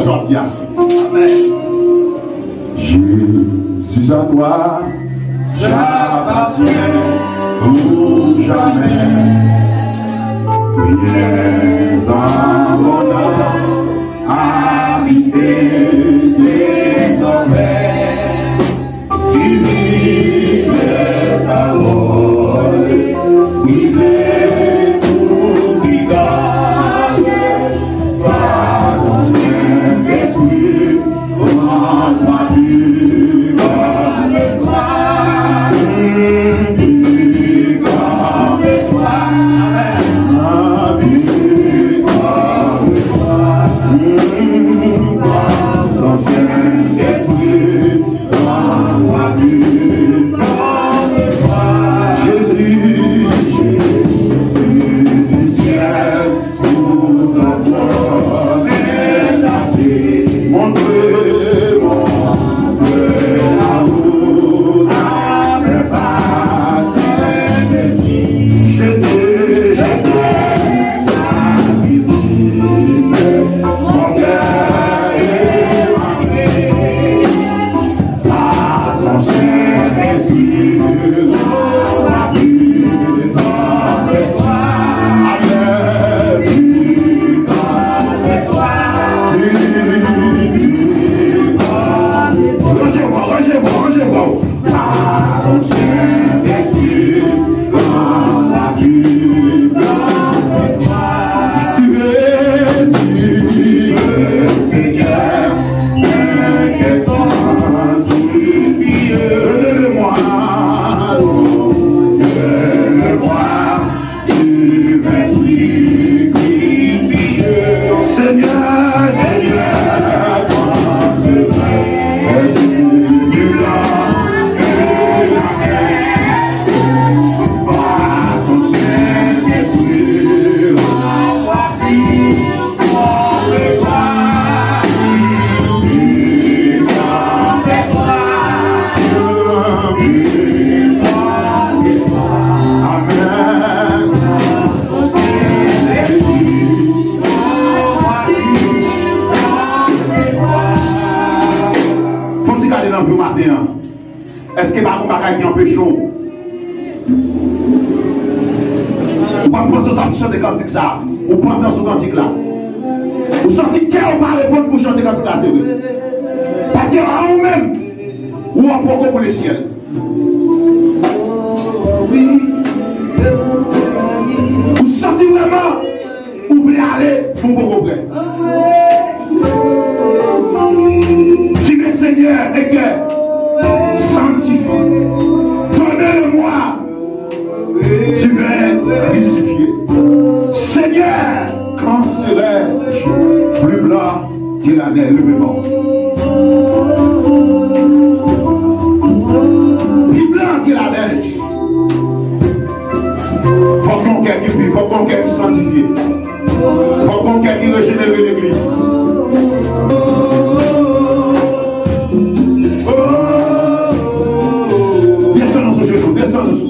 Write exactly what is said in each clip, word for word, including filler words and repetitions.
Jodi a. Amen. Jésus, à toi j'appartiens pour jamais. Viens en mon âme habiter désormais. Divine parole, brisez tout picard par ton Saint-Esprit, rends-moi plus comme toi, plus comme toi. Amen. Plus comme toi, plus comme ton Saint-Esprit. Seigneur, Seigneur, Fon ti gade nan vi w maten an. Èske pa gon bagay ki anpeche w? Ou pa panse w sa pou chante kantik sa a. Ou pantan sou kantik la. Ou santi kè w pa reponn pou chante kantik la, se vre. Paske a ou menm, ou an poko pou lesyèl. Ou santi vrèman ou vle ale, men w poko prè. Dire Seigneur, et que sanctifie, donne-le-moi, tu m'es crucifié. Seigneur, quand serai-je plus blanc que la neige? Leve men w. Pi blan ke la nèj. Fòk gon kè ki pi, fòk gon kè ki santifye. Fòk gon kè ki rejenere legliz. Desann nou sou jenou, desann nou sou.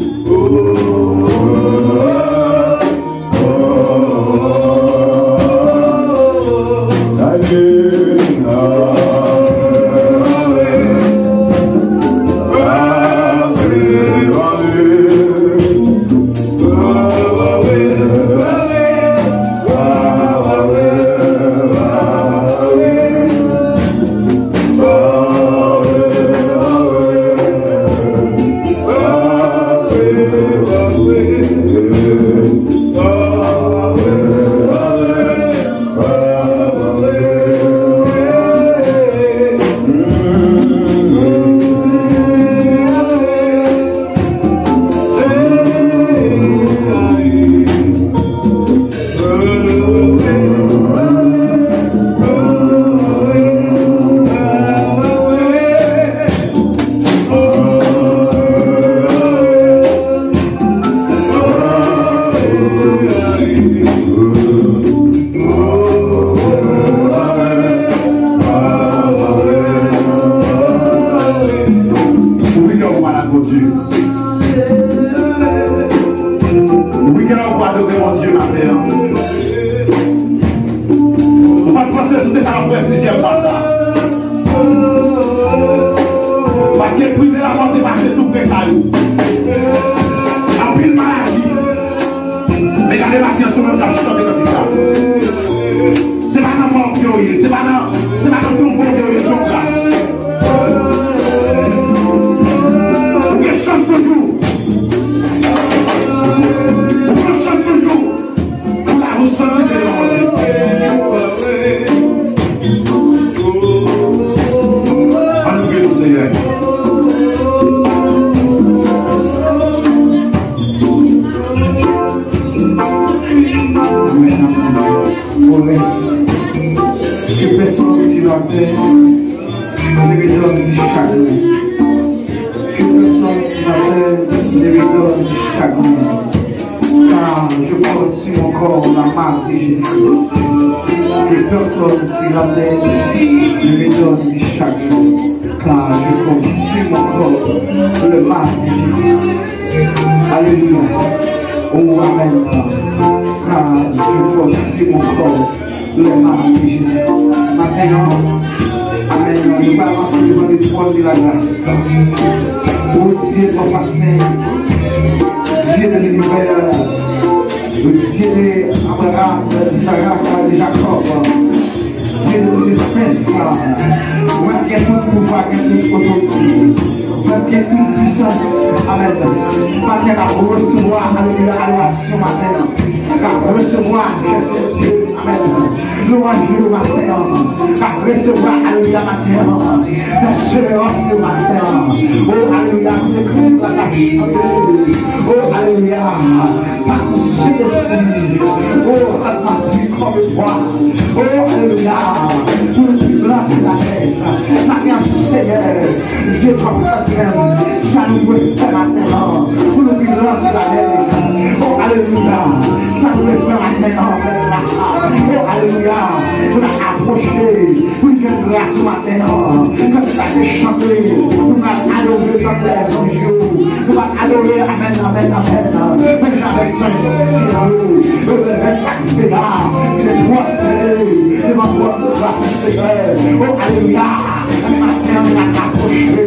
Ouvri kè w pou w adore Bondye. Ouvri kè w pou w adore Bondye maten an. Ou pa t panse Jezi te ka fè sizyèm pa sa. Paske pri de lamò te pase tou pre kay ou. Anpil maladi. Men gade maten an, se ou menm k ap chante kantik la. Se pa nan mò ke w ye, se pa nan, se pa nan tonbo ke w ye, se yon gras. Ou gen chans toujou. Ou gen chans toujou. Pou la nou santi de lòd. Ann louwe nou, Senyè. Amèn, amèn. Ke pèsonn sou latè ne redonne du chagrin. Que personne sur la terre ne redonne du chagrin. Car je porte sur mon corps la marque de Jésus-Christ. Que personne sur la terre ne redonne du chagrin. Car je porte sur mon corps le marque de Jésus-Christ. Alléluia. Oh, amen. Car je porte sur mon corps le marque de Jésus. Maten an, amèn. Nou pral mache devan le trône de la grâce. Oh Dieu, papa saint, Dieu de l'univers, le Dieu d'Abraham, d'Isaac, de Jacob, Dieu de toute espèce, ou menm ki gen tout pouvwa, gen tout otorite, ou menm ki gen tout pwisans. Amèn. Maten n ap resevwa, alelouya, adorasyon maten an. N ap resevwa, chè Sentye. Amèn. Lwanj yo maten an. N ap resevwa, alelouya, maten an. Espérans yo maten an. O, alelouya, koute kri la k ap chante. O, alelouya. Pa kouche lespri. O, alma pi kòm e bwa. O, alelouya. Pou nou viv la vi la nèj. Maten an, Senyè. Dye papa sè, sa nou dwe fè maten an, pou nou vin rantre lavèk. O, alelouya. Sa nou dwe fè maten an, o, alelouya. Pou n apwoche, pou n jwenn gras maten an. Kantita te chante, nou pral adore tankou lèzanj yo. Nou pral adore, amèn, amèn, amèn. Menm jan avèk San Siro, yo leve kat vela, ki te pwòtre devan twòn gras Senyè. O, alelouya. Maten an, n ap apwoche de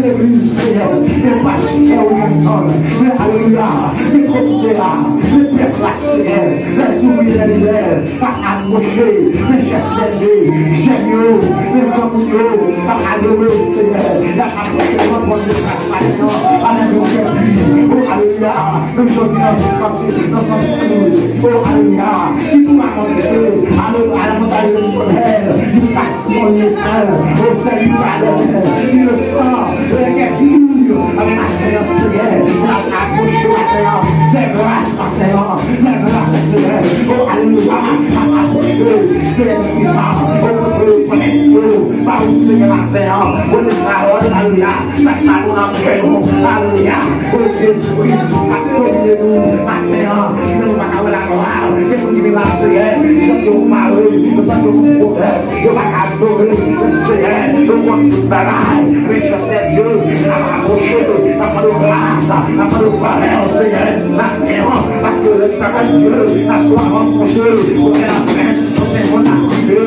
legliz, Senyè, de pastè Williamson, de, alelouya, de komite a, de pèp la, Senyè, lèzouvriye, lèlidè, k ap apwoche, de jèn, jèn yo, de granmoun yo, k ap adore, Senyè, y ap apwoche devan twòn de gras maten an, avèk yon kè pi, o, alelouya, menm jodi a, pase nan sant sou, o, alelouya, ki tou pa konn rete, ale, ale montagne de Tonnerre, jiska Son inosan, o Senyè, inosan, lè kè pur, amèn, maten an, Senyè, n ap apwoche maten an, fè gras maten an, fè gras, Senyè, o, alelouya, n ap apwoche, Senyè Tout Pwisan, o, kote yo prèt yo, ba ou, Senyè, maten an, o, le travay, alelouya, fè sa nou nan kè nou, alelouya, o, Jezi, ap domine nou, maten an, ki fè nou pa ka wè laglwa, gen moun ki vin la, Senyè, yo santi yo mare, yo santi yo pou pwoblèm. Yo pa ka adore Senyè, yo konn tout bagay. Men Sentye, n ap apwoche, n ap mande w gras, n ap mande w favè, Senyè, maten an, paske lè sa ka Dye, n ap dwe avanse, ou gen lapenn, ou gen moun ap priye,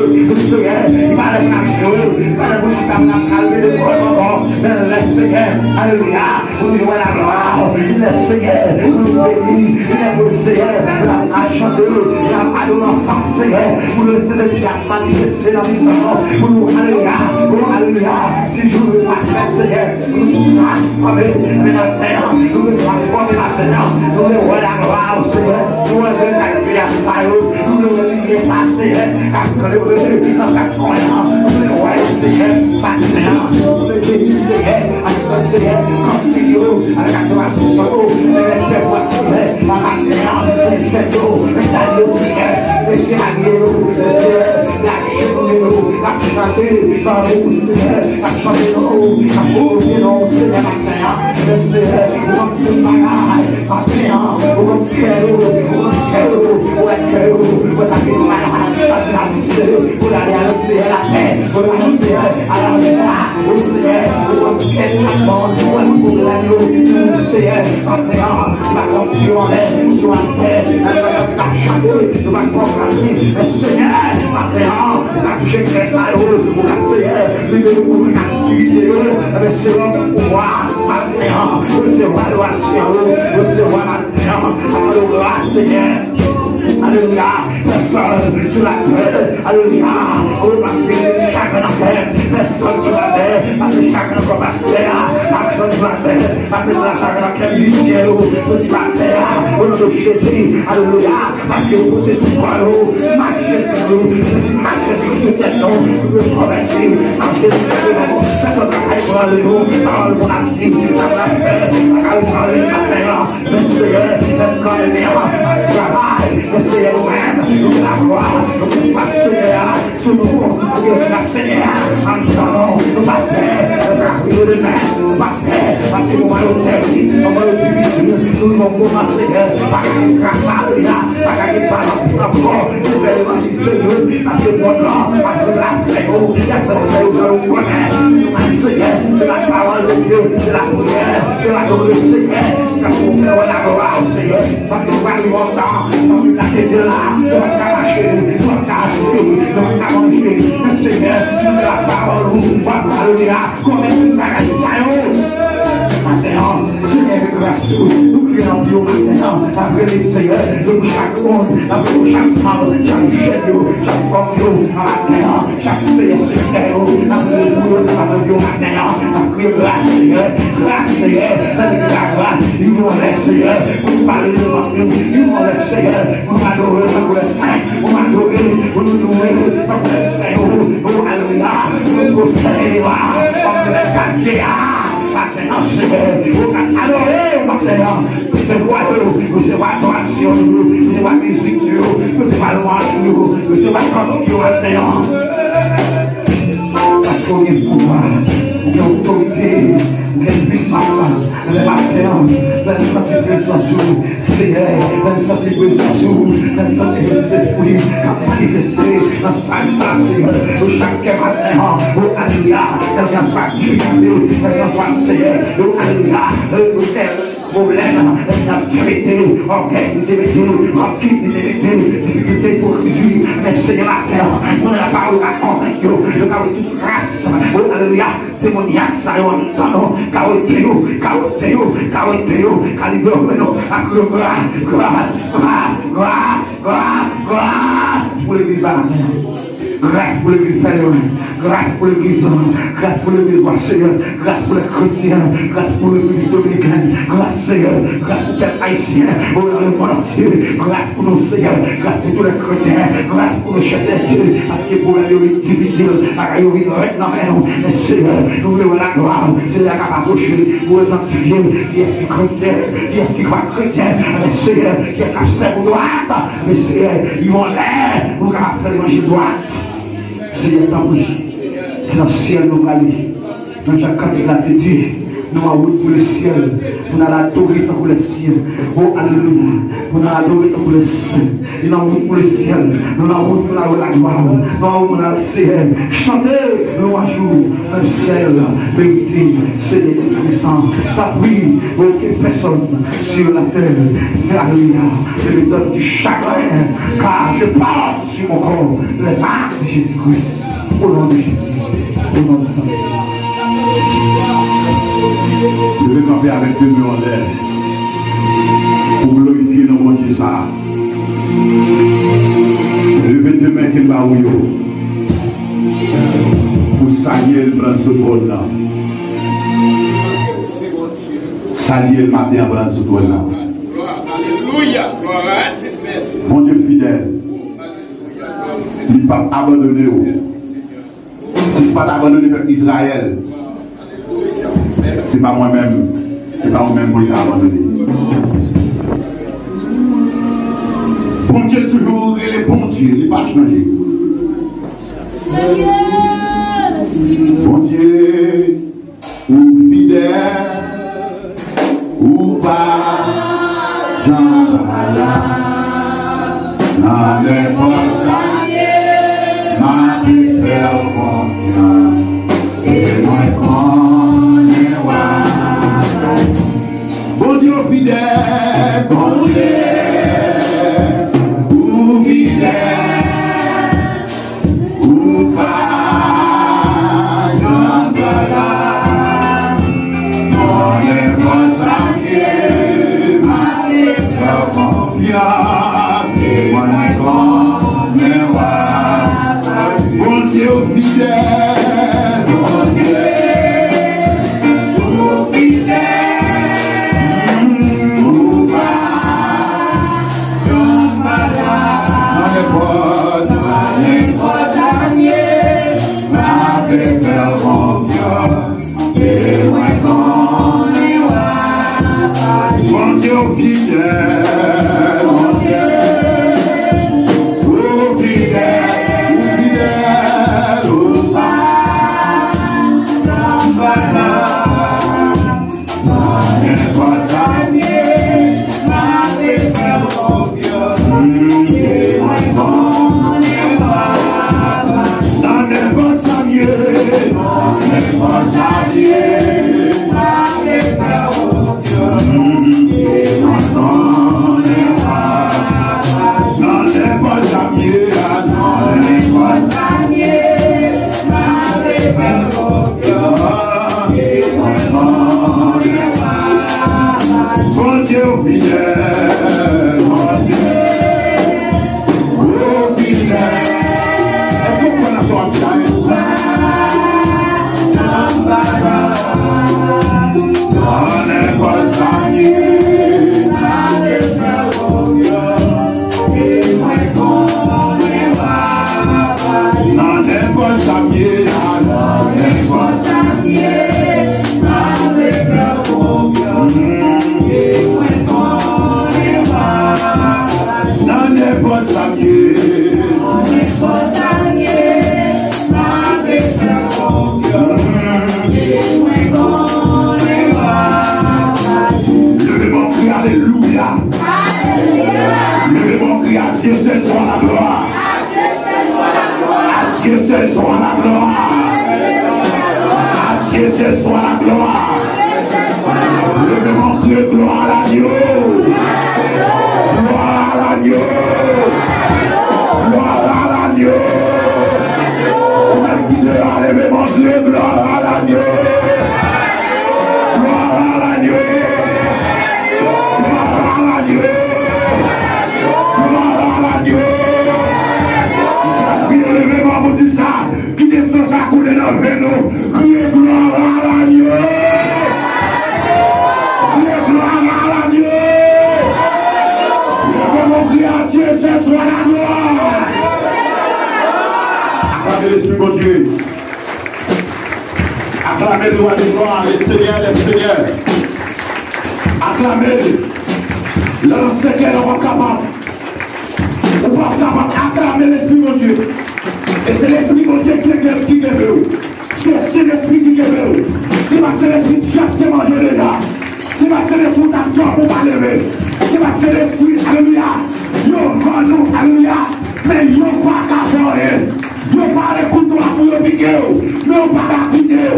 Senyè, li pa lè n ap jwe, li pa lè pou chita, n ap kalme lekòl ankò, men lè Senyè, alelouya, pou nou wè laglwa, lè Senyè, pou nou beni, lè pou Senyè, n ap chante, n ap adore ansanm, Senyè, pou le Sentespri ap manifeste nan mitan nou, pou nou, alelouya, o, alelouya, si jou nou pa fèt, Senyè, pou nou transfòme, men maten an, nou vle transfòme maten an, nou vle wè laglwa, Senyè, nou vle wè kalite a sa yo, nou vle wè limyè sa, Senyè, k ap klere nan kat kwen an, nou vle wè, Senyè, maten an, nou vle beni, Senyè, Senyè, kantik yo, avèk adorasyon yo, men lè fè vwa, Senyè, nan maten an, men fèt yo, men dal yo, Senyè, men chevaliye yo, Senyè, y ap jemine yo, y ap chante, ban ou, Senyè, y ap chante non ou, y ap glorifye non ou, Senyè, maten an, men Senyè, ou konn tout bagay, maten an, ou konn kè yo, ou konn kè yo, ou wè kè yo, ou wè sa ki malad, sa ki atiste, ou ale avèk Senyè lapè, ou ale avèk Senyè, a la jwa, o Senyè, ou konn kè chak moun, ou konn pwoblèm yo, Senyè, maten an, pa konn Si w anlè, si w atè, si w ap chante, si w ap pwoklame, men Senyè, maten an, n ap jete sa yo, ou ka Senyè, libere nou nan aktivite yo, men Senyè, pouvwa, maten an, resevwa adorasyon yo, resevwa maten an, alelouya, Senyè, alelouya, pèsòn sou latè, alelouya, ou pa vin chagren nan kè, pèsòn sou latè, pa vin chagren nan kò pastè a, pèsòn sou latè, pa vin chagren nan kè mizisyen yo, koutivè a, o non de Jezi, alelouya, paske yo pote sou kò yo, mak Jezi yo, se si mak Jezi ki sou tèt nou, pou yo konvèti, mak Jezi ki sou tèt nou, pèsòn pa kay pran nou, pawòl pou n ap di, n ap fè, pa kay pran nou, n ap fè, men Senyè, lè kò enmi an ap travay, men Senyè, nou menm, nou gen lavwa, nou gen fòs Senyè a, sou nou, nou gen fòs Senyè a, ann tann nou, nou pa pè, nou pa kriye demen, nou pa pè, paske nou wè yo tèri, nou wè yo divize, nou nan moman Senyè, pa gen kras la, pa gen balans ankò, nou fè evanjil Senyè, paske mond lan, paske lapè yo, y ap fè yo fè yo konnen, nou pa Senyè, se la pawòl de Dye, se lapriyè, se ladore Senyè, k ap fè w wè laglwa Senyè. Paske w pral rive yon tan, fanmi m la te di la, ou p ap ka mache, ou p ap ka achte, ou p ap ka manje. Men Senyè, nou te la pawòl ou, w ap alelouya, konvenk nou bagay sa yo. Maten an, Senyè, ke gras ou, nou kriye nan pye w maten an, n ap rele Senyè, nou pou chak moun, n ap rele chak fanm, chak jèn yo, chak fanm yo, nan maten an. Chak seyè sektè yo, n ap priye pou yo nan lavi yo maten an. N ap kriye gras, Senyè, gras, Senyè, nan legliz la, gras. Yon lè, Senyè, pou nou pale devan ou. Yon lè, Senyè, pou nou adore tankou lè sen, pou nou adore, pou nou louwe tankou lè sen yo. O, alelouya, pou nou pwostène devan ou, tankou lè gade a. Maten an, Senyè, ou ka adore maten an. Se vwa yo, se vwa adorasyon yo, se vwa mizik yo, se vwa lwanj yo, se vwa kantik yo maten an. Paske ou gen pouvwa, ou gen otorite, ou gen pwisans. Lè maten an, lè n santi prezans ou, Senyè, lè n santi prezans ou, lè n santi Sentespri k ap manifeste nan sal sa, Senyè, nou chak kè maten an, o alelouya, kèlkanswa difikilte, kèlkanswa, Senyè, o alelouya, o kè pwoblèm n ap trete, ògèy nou te mete, rankit nou te mete, difikilte, ipokrizi, men Senyè, maten an, konnen la pawòl ou ka konvenk yo, yo ka wè tout ras, o alelouya, demonyak sa yo anndan nou, ka wete yo, ka wete yo, ka wete yo, ka libere nou, ak le gras, gras, gras, gras, gras, gras pou legliz la maten an. Gras pou legliz Pèlerin, gras pou legliz, gras pou legliz Wa Seyè, gras pou lè kretyen, gras pou Repiblik Dominikèn, gras Seyè, gras pou pèp ayisyen, o nan lemonn antye, gras pou nou Seyè, gras pou tout lè kretyen, gras pou nou Seyè, paske pwoblèm yo vin difisil, bagay yo vin rèd nan men nou, men Seyè, nou vle wè laglwa ou, Seyè, k ap apwoche, pou nou idantifye kiyès ki kretyen, kiyès ki pa kretyen, men Seyè, kiyès k ap sèvi ou dwat, men Seyè, yon lè, pou nou kapab fè levanjil dwat. Senyè, tanpri, se nan syèl nou prale. Men jan kantik la te di, nou an wout pou lesyèl, pou n al adore tankou lèsyèl. O, alelouya, pou n al adore tankou lèsyèl. Nou an wout pou lesyèl, nou an wout pou n al wè laglwa ou, nou an wout pou n al, Senyè, chante lwanj ou, menm sèl merite, Senyè Tout-Puissant. Tanpri, okenn pèsòn sur la terre, alelouya, ne me donne du chagrin, car je porte sur mon corps les marques de Jésus-Christ. Au nom de Jésus. Au nom de Saint. Leve kanpe avèk de men anlè pou glorifye non Bondye sa a. Leve de men ke l ba ou yo pou salye l pran l sou twòn nan. Salye l maten an pran l sou twòn nan. Bondye fidèl. Li p ap abandone w. Si l pa t abandone pèp Izrayèl, se pa mwen menm, se pa ou menm pou l ta abandone. Bondye toujou rele Bondye, li pa chanje. Bondye, ou fidèl, ou pa janm pa la. Nan nenpòt sa, m ap fè w konfyans, e mwen konnen w ap aji. Bondye, ou fidèl, Bondye, ou fidèl, ou pa janm la. Mwen, nenpòt sa m ye, m ap fè w konfyans, e mwen konnen w ap aji. Bondye, ou fidèl, Bondye, ou fidèl, ou pa Nan nenpòt, nan nenpòt sa m ye, m ap fè w konfyans. E mwen konnen w ap aji. Bondye, ou fidèl, Bondye, ou fidèl, ou fidèl, ou pa janm pa la. Nan nenpòt sa m ye, m ap fè w konfyans. E mwen konnen w ap aji. Nan nenpòt sa m ye, nan nenpòt sa m ye, m ap fè w konfyans. E mwen konnen w ap aji. Nan nenpòt sa m ye, nan nenpòt sa m ye, m ap fè w konfyans. Bondye, ou fidèl, Bondye, ou fidèl. Èske w kwè nan sa w ap di la? Nan nenpòt sa m ye, nan nenpòt sa m ye, nan nenpòt sa m ye, m ap fè w konfyans. E mwen konnen w ap aji. Nan nenpòt sa m ye, nan nenpòt sa m ye, m ap fè w konfyans. E mwen konnen w ap aji. Leve men w, kriye alelouya. Leve men w, kriye à Dieu ce soir la gloire. À Dieu ce soir la gloire. À Dieu ce soir la gloire. Leve men w, kriye gloire à l'agneau. Gloire à l'agneau. Gloire à l'agneau. Ou menm ki deyò a, leve men w, kriye gloire à l'agneau. Gloire à l'agneau. Gloire à l'agneau. Gloire à l'agneau. Chak fi yo leve men w pou di sa. Kite san sa koule nan venn nou. Kriye gloire à l'agneau. Kriye gloire à l'agneau. Leve men w, kriye à Dieu ce soir la gloire. Aklame Lespri Bondye. Aklame le Roi de gloire, le Seigneur des seigneurs. Aklame l. Lè nan sekrè, lè w p ap kapab. Ou p ap kapab aklame Lespri Bondye. E se Lespri Bondye ki kenbe, ki kenbe w. Se Sentespri ki kenbe w. Se pa Sentespri dyab te manje deja. Se pa Sentespri w t ap dòmi ou pa leve. Se pa Sentespri, alelouya. Yo vann ou, alelouya. Men yo pa ka fè w anyen. Yo pare kouto a pou yo pike w. Men yo pa ka pike w.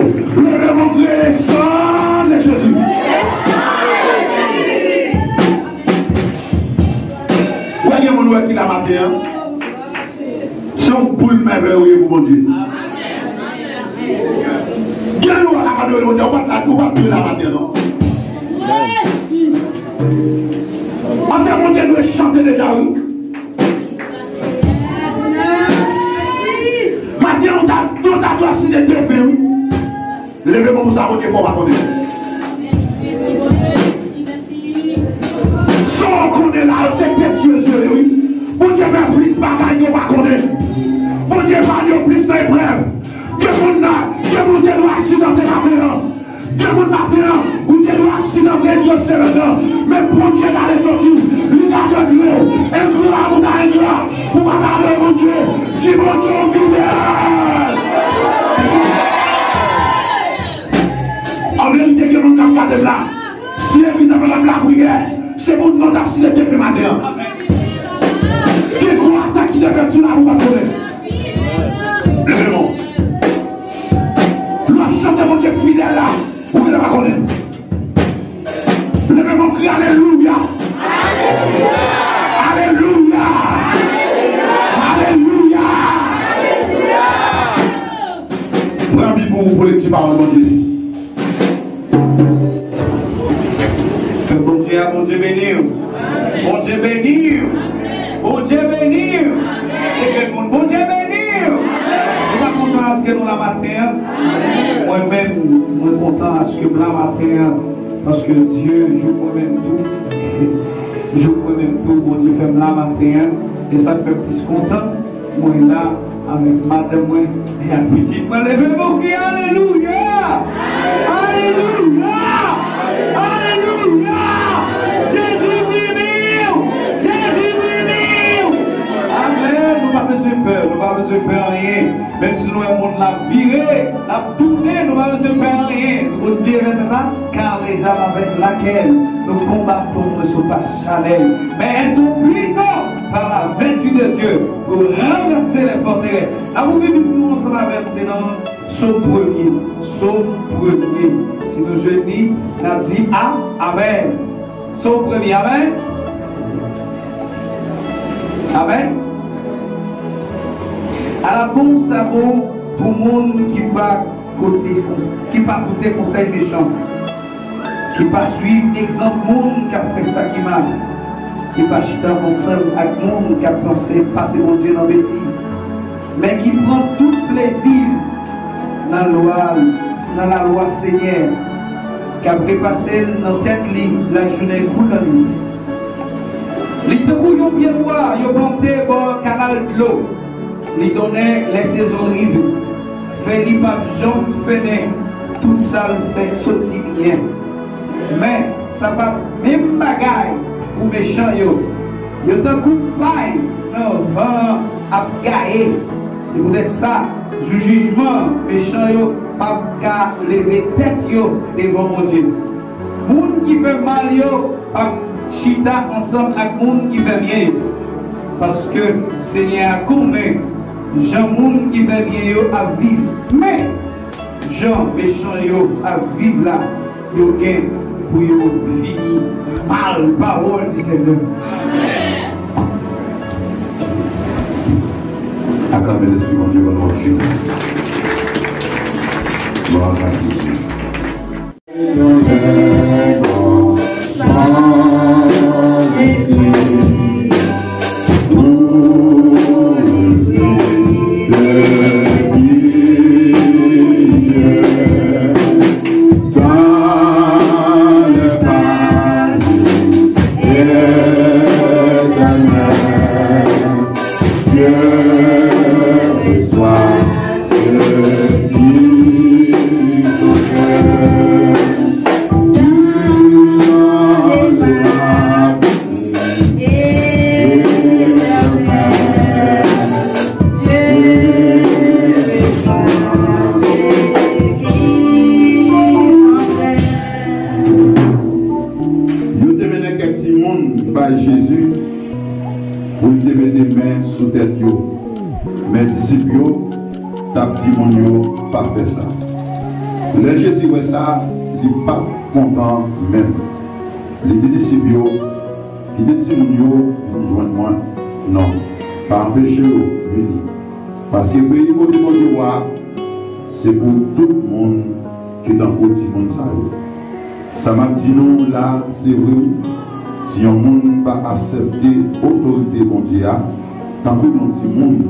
Leve men w, kriye le sang de Jésus. Ou wè gen moun ou wè ki la maten an? Se yon boul mèvèy ou ye pou Bondye. Gen lè w ap adore Bondye, ou pa t la, ou pa t la maten an, non. Antre Bondye dwe chante deja, wi. Maten an, ou ta, ou ta dwe asine defen, wi. Leve men w pou sa Bondye fè w pa konnen. Sa w konnen la yo se pèt yo, wi. Bondye fè plis bagay ke w pa konnen. Bondye pa yo plis nan eprèv. Gen moun nan, gen moun te dwe aksidante maten an. Gen moun maten an, ou te dwe aksidante, Dye se le nan. Men Bondye gade soti, li gade dlo. Engra pou ta engra, pou pa ta adore Bondye. Di Bondye ou fidèl. An verite, gen moun k ap gade m la. Si legliz ap fè lapriyè, se pou nou t ap site defen maten an. Gen gwo atak ki te fèt sou la pou w pa konnen. Leve men w. Lè w ap chante Bondye fidèl la, ou genlè pa konnen. Leve men w, kriye alelouya. Pawòl Bondye. Ke Bondye a, Bondye beni w. Bondye beni w. Bondye beni w. E ke moun, Bondye beni w. Ou pa kontan aske nou la maten an? Mwen menm, mwen kontan aske m la maten an. Paske Dye jwenn mwen menm tou. Jwenn mwen menm tou, Bondye fè m la maten an. E sa k fè m plis kontan. Mwen la avèk madanm mwen e ak pitit mwen. Leve pou kriye, alelouya! Alelouya! Alelouya! Jezi vini! Jezi vini! Amèn! Nou pa bezwen pè, nou pa bezwen pè anyen. Menm si nou wè mond la vire, l ap tounen, nou pa bezwen pè anyen. Nou konn vye vèsè sa? Car les armes avec laquelle nous combattons ne sont pas charnelles, mais elles sont puissantes par la vertu de Dieu pour renverser les forteresses. Sa pou Bib nou ansanm avè m, se nan Sòm premye. Sòm premye. Si nou jwenn li, n ap di a, amèn. Sòm premye, amèn. Amèn. Ala bon sa bon pou moun ki pa kote, ki pa koute konsèy mechan, ki pa swiv egzanp moun k ap fè sa ki mal, ki pa chita ansanm ak moun k ap panse pase Bondye nan betiz, men ki pran tout plezi nan lwa, nan lalwa Senyè, k ap repase l nan tèt li lajounen kou lannwit. Li tankou yon pye bwa yo plante bò kanal dlo. Li donnen lè sezon rive. Fèy li p ap janm fennen, tout sa l fè soti byen. Men, sa p ap menm bagay pou mechan yo. Yo tankou pay nan van an ap gaye. Se poutèt sa, jou jijman mechan yo p ap ka leve tèt yo devan Bondye. Moun ki fè mal yo p ap chita ansanm ak moun ki fè byen yo, paske Senyè a konnen jan moun ki fè byen yo ap viv. Men, jan mechan yo ap viv la, yo gen pou yo fini mal. Pawòl di Senyè. Aklame Lespri Bondye, ban nou anpil. Glwa a Bondye. Yo te mennen kèk timoun bay Jezi pou l te mete men sou tèt yo. Men disip yo t ap di moun yo pa fè sa. Lè Jezi wè sa, li pa t kontan menm. Li di disip yo, kite timoun yo vin jwenn mwen. Non, pa anpeche yo vini. Paske peyi kote Bondye wa a, se pou tout moun ki tankou timoun sa yo. Sa m ap di nou la, se vre wi. Si yon moun pa aksepte otorite Bondye a, tankou yon timoun,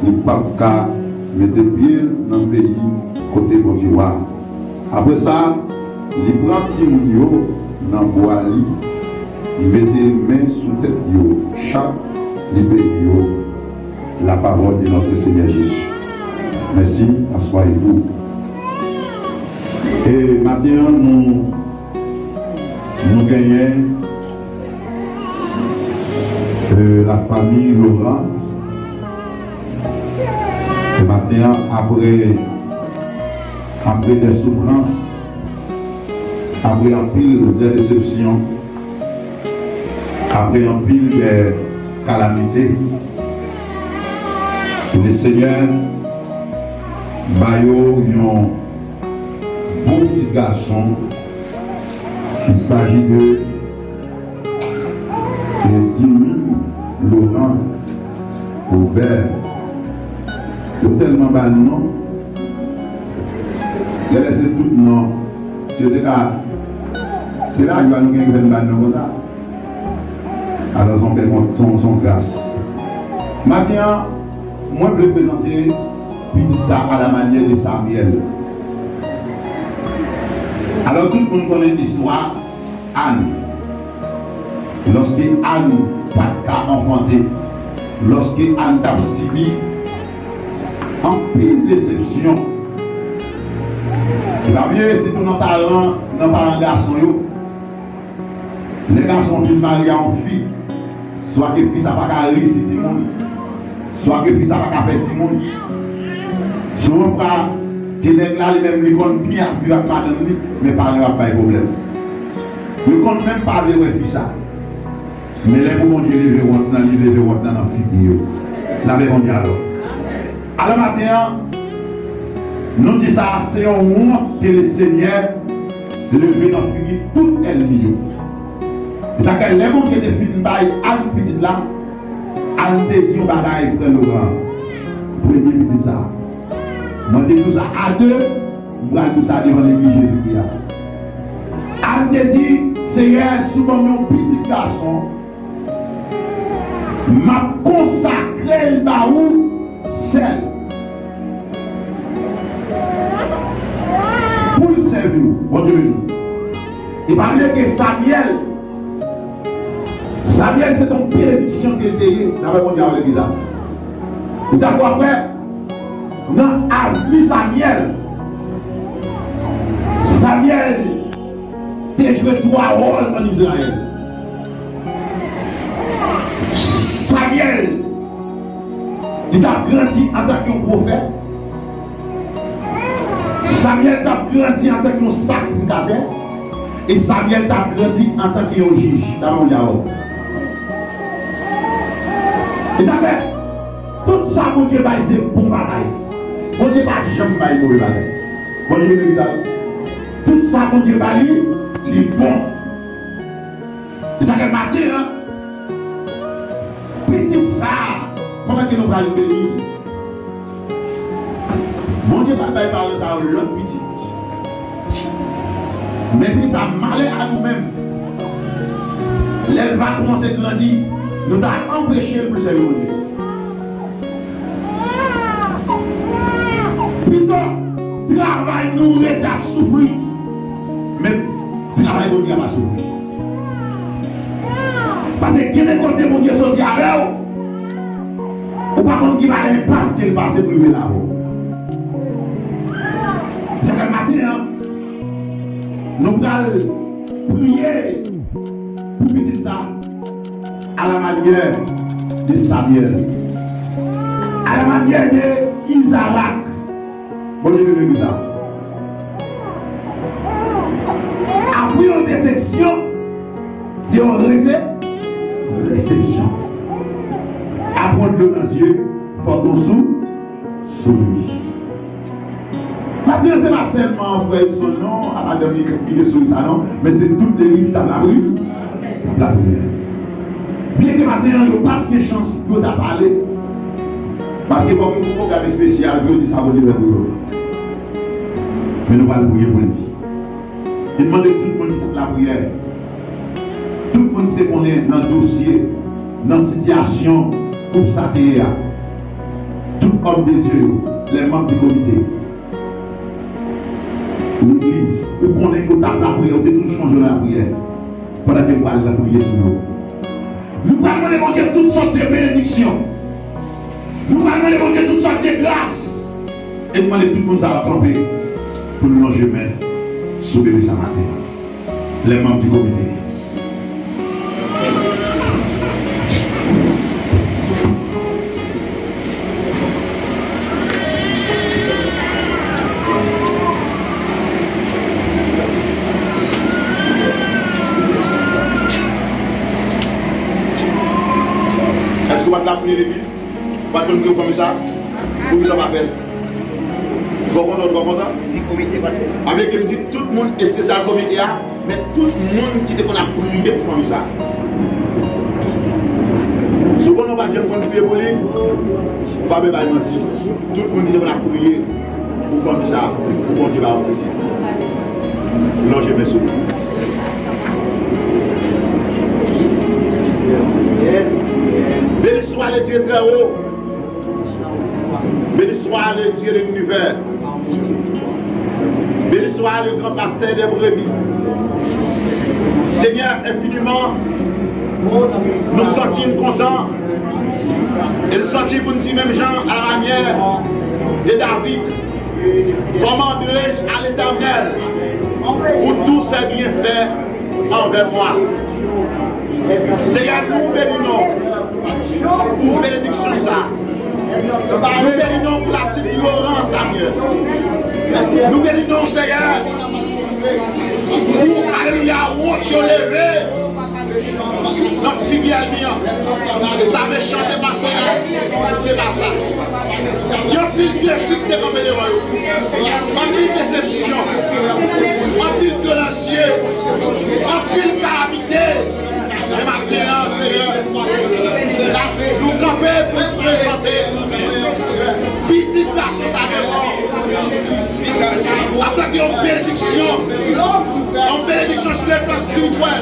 li p ap ka mete pye l nan peyi kote Bondye wa a. Apre sa, li pran timoun yo nan bra li, li mete men sou tèt yo chak, li beni yo. La parole de notre Seigneur Jésus. Mèsi, aswa e pou. E maten an, nou, nou genyen, e, la famille Laurent. E maten an, apre, apre de soufrans, apre anpil de desepsyon, apre anpil de kalamite, le Senyè ba yo yon bon ti gason. Il s'agit de, de Dimy Laurent Robert. Yo tèlman ba l non. Lè se tout non. Si yo te ka, se lajwa nou gen pou fè n ba non konsa. Alò, se yon bèl, se yon, se yon gras. Maten an, mwen vle prezante pitit sa a la manyè de Samyèl. Alò, tout moun konnen istwa Ann. Lòske Ann pa t ka anfante, lòske Ann t ap sibi anpil desepsyon, e pa bliye, sitou nan paran, nan paran gason yo, lè gason fin marye a yon fi, swa ke fi sa pa ka reyisi timoun, swa ke fi sa pa ka fè timoun. Souvan fwa ke nèg la li menm li konn byen ap viv ak madanm li, men paran yo ap bay pwoblèm. Yo konn menm pa vle wè fi sa. Men lè pou Bondye leve wont nan, li leve wont nan nan figi yo. Lapè Bondye alò. Alò maten an, nou di sa, se yon wont ke Lesenyè leve nan figi tout ènmi yo. E sa fè lè Bondye te fin bay Ann pitit la, Ann te di yon bagay, frè Laurent, premye pitit sa. Mwen te di w sa a de, m pral di w sa devan legliz Jezikri a. Ann te di, Seyè, si w ban m yon pitit gason, m ap konsakre l ba ou sèl. Pou l sèvi w, Bondye beni w. E pa bliye ke Samyèl, Samyèl se t on benediksyon ke l te ye, dapre Bondye avèk Izaak. Izaak, w ap wè, nan avi Samyèl, Samyèl te jwe twa wòl ann Izrayèl. Samyèl, li t ap grandi antanke yon pwofèt. Samyèl t ap grandi antanke yon sakrifikatè. E Samyèl t ap grandi antanke yon jij. Dapre Bondye avè w. E sa fè, tout sa Bondye bay se bon bagay. Bondye pa janm bay move bagay. Bondye beni legliz la. Tout sa Bondye bay li, li bon. E sa fè maten an, pitit sa a, kòman ke nou pral beni? Bondye pral bay paran sa yo lòt pitit. Men pita, malè a nou menm, lè l va kòmanse grandi, nou ta anpeche l pou l sèvi Bondye. Pito travay nou rete ap soufri, men travay Bondye a pa soufri. Paske gen de kote Bondye soti avè w, ou pa konn ki pa enpas ke l pase pou l vin avè w. Se fè maten an, nou pral priye pou pitit sa a la manyè de Samyèl, a la manyè de Izarak. Bondye beni legliz la. Apre yon desepsyon, se yon rese-, resepsyon. Apre yon dlo nan zye, fòk gon sou-, souri. Maten an, se pa sèlman frè Edson non, a madanm li ki te souri sa non, men se tout legliz ki t ap lapri-, t ap lapriyè. Byenke maten an, yo pa t gen chans pou yo ta pale, paske fòk yo fè yon pwogram espesyal pou yo di sa Bondye fè pou yo. Men nou pral priye pou li. E mande tout moun ki t ap lapriyè, tout moun ki te konnen nan dosye, nan sitiyasyon koup sa te ye a, tout òm de Dye yo, lè manm di komite, legliz, ou konnen ke w t ap lapriyè, ou te toujou chonje w nan lapriyè, pandan ke m pral lapriyè sou yo. Nou pral mande Bondye tout sòt de benediksyon. Nou pral mande Bondye tout sòt de gras. E nou mande tout moun sa yo kanpe pou nou lonje men sou bebe sa maten an. Lè manm di komite. Èske w pa t lapriyè legliz? Ou pa t konn priye pou fanmi sa? Poukisa w pa fè l? Twò kontan, twò kontan? Avèk m di tout moun espesyal komite a, men tout moun ki te konn ap priye pou fanmi sa. Si w konnen w pa t janm konn priye pou li, ou pa bezwen bay manti. Tout moun ki te konn ap priye, Pou fanmi sa, pou Bondye ba yo pitit. Lonje men sou li. Béni soit le Dieu très haut. Béni soit le Dieu de l'univers. Béni soit le grand pasteur des brebis. Seigneur, infiniment, nou santi n kontan. E nou santi pou n di menm jan a la manyè de David, comment dirai-je à l'Éternel pour tous ses bienfaits envers moi? Seyè, nou beni non pou benediksyon sa. Nou beni non pou latit Loran Samuel. Nou beni non, Seyè, pou, alelouya, wont yo leve nan figi ènmi an. E sa mechan te pase a, se pa sa. Gen anpil defi ki te kanpe devan yo. Anpil desepsyon. Anpil vyolansyè. Anpil kalamite. Men maten an, Seyè, nou kanpe pou n prezante pitit gason sa devan w. Antanke yon benediksyon, yon benediksyon sou le plan espirityèl,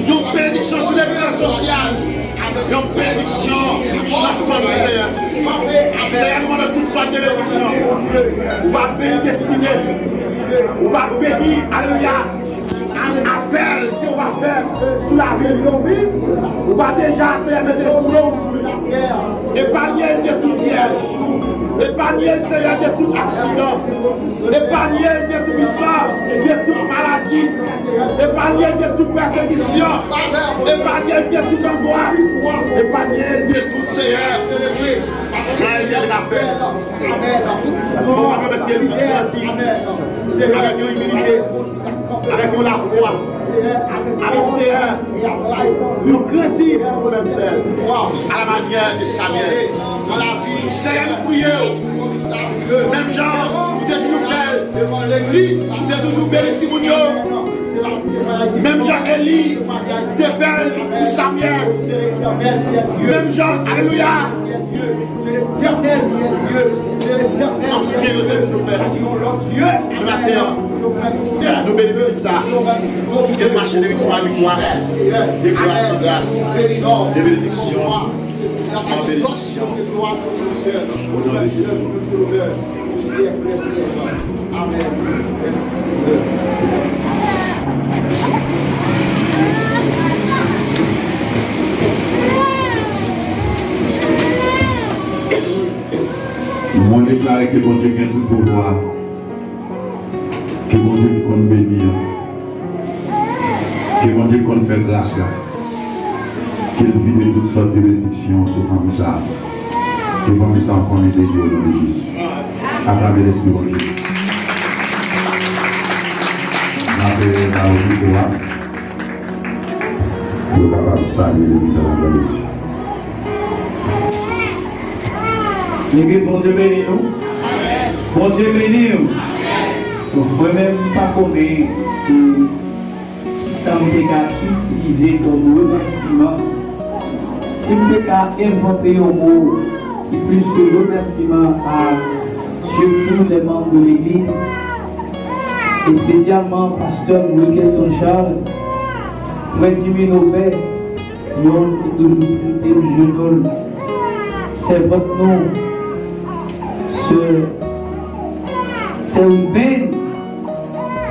yon benediksyon sou le plan sosyal, yon benediksyon nan fanmi, Seyè. Seyè, nou mande tout sòt de benediksyon. Ou va beni destine. Ou va beni, alelouya, apèl ke w ap fè sou lavi li. Ou va deja, Seyè, mete flo sou li. Epanye l de tout pyèj. Epanye l, Seyè, de tout aksidan. Epanye l de tout sa, de tout maladi. Epanye l de tout pèsekisyon. Epanye l de tout angwas. Epanye l de tout, Seyè, kay li ka fè. Bon, avèk yon imilite, avèk yon lafwa, avèk, Seyè, yon kredi pou menm sèl. A la manyè de Samyèl. Seyè, nou priye w. Menm jan ou te toujou fè l, ou te toujou beni timoun yo. Menm jan Eli te fè l pou Samyèl. Menm jan, alelouya, ansyen yo te toujou fè l. Men maten an, nou beni pitit sa. Ke l mache de viktwa an viktwa, de gras an gras, de benediksyon an benediksyon. O non de Jezi. Mwen deklare ke Bondye gen tout pouvwa. Ke Bondye ki konn beni an, ke Bondye ki konn fè gras la, ke l vide tout sòt de benediksyon sou fanmi sa a. Ke fanmi sa a konnen de Dye o non de Jezi. Aklame Lespri Bondye. N ap ba yo mikwo a. Pou yo kapab salye legliz la nan non de Jezi. Legliz, Bondye beni nou. Bondye beni nou. Bon, mwen menm, m pa konnen, e, kisa m te ka itilize kòm remèsiman. Si m te ka envante yon mo ki plis ke remèsiman a surtout les membres de l'église, espesyalman pastè Wilkinson Charles, frè Jimmy Nobè, yon ki toujou trete m jenon, sèvant nou, sè, sè Ruben,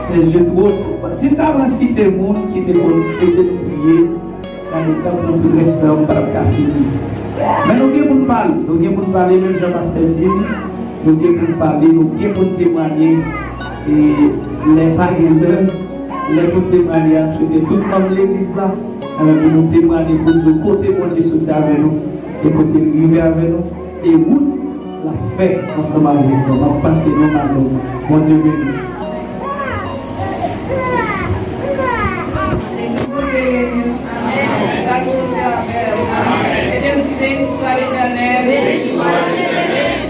sè Jetwod. Si m ta pran site moun ki te konn ede nou priye, sa gen tan pou tout respè an, m pa t ap ka fini. Men nou gen pou n pale, nou gen pou n pale, menm jan pastè di m, nou gen pou n pale, nou gen pou n temwanye, e lè pa gen lè, lè pou n temwanye a, m swete tout manm legliz la, Alò, pou nou temwanye pou nou kote Bondye soti avè nou, e kote l rive avè nou, e wout l ap fè ansanm avèk nou. M ap pase nòmalman. Bondye beni. Bondye beni w. Amèn. Gade Bondye avè w. Amèn. E Bondye di, béni soit l'Éternel. Béni soit l'Éternel.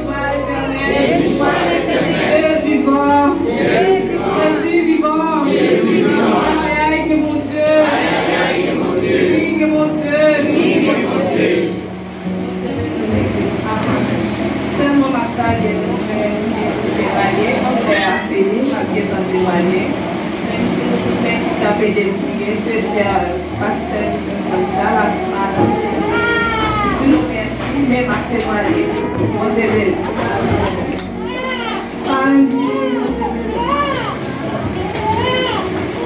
Béni soit l'Éternel. Dieu vivant. Dieu vivant. Jésus vivant. Jésus vivant. Ay, ay, ke Bondye. Wi, ke Bondye. Wi, ke Bondye. Sèlman m ap salye nou, men nou gen pou te pale Pastè Jean-Jacques Dallas Marie, si nou gen li menm ap temwaye, Bondye beni.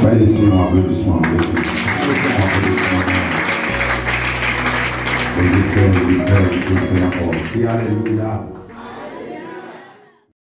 Bay Lesenyè yon aplodisman, Lesenyè. Yon aplodisman. Bondye fè, Bondye fè, Bondye fè ankò. Kri alelouya.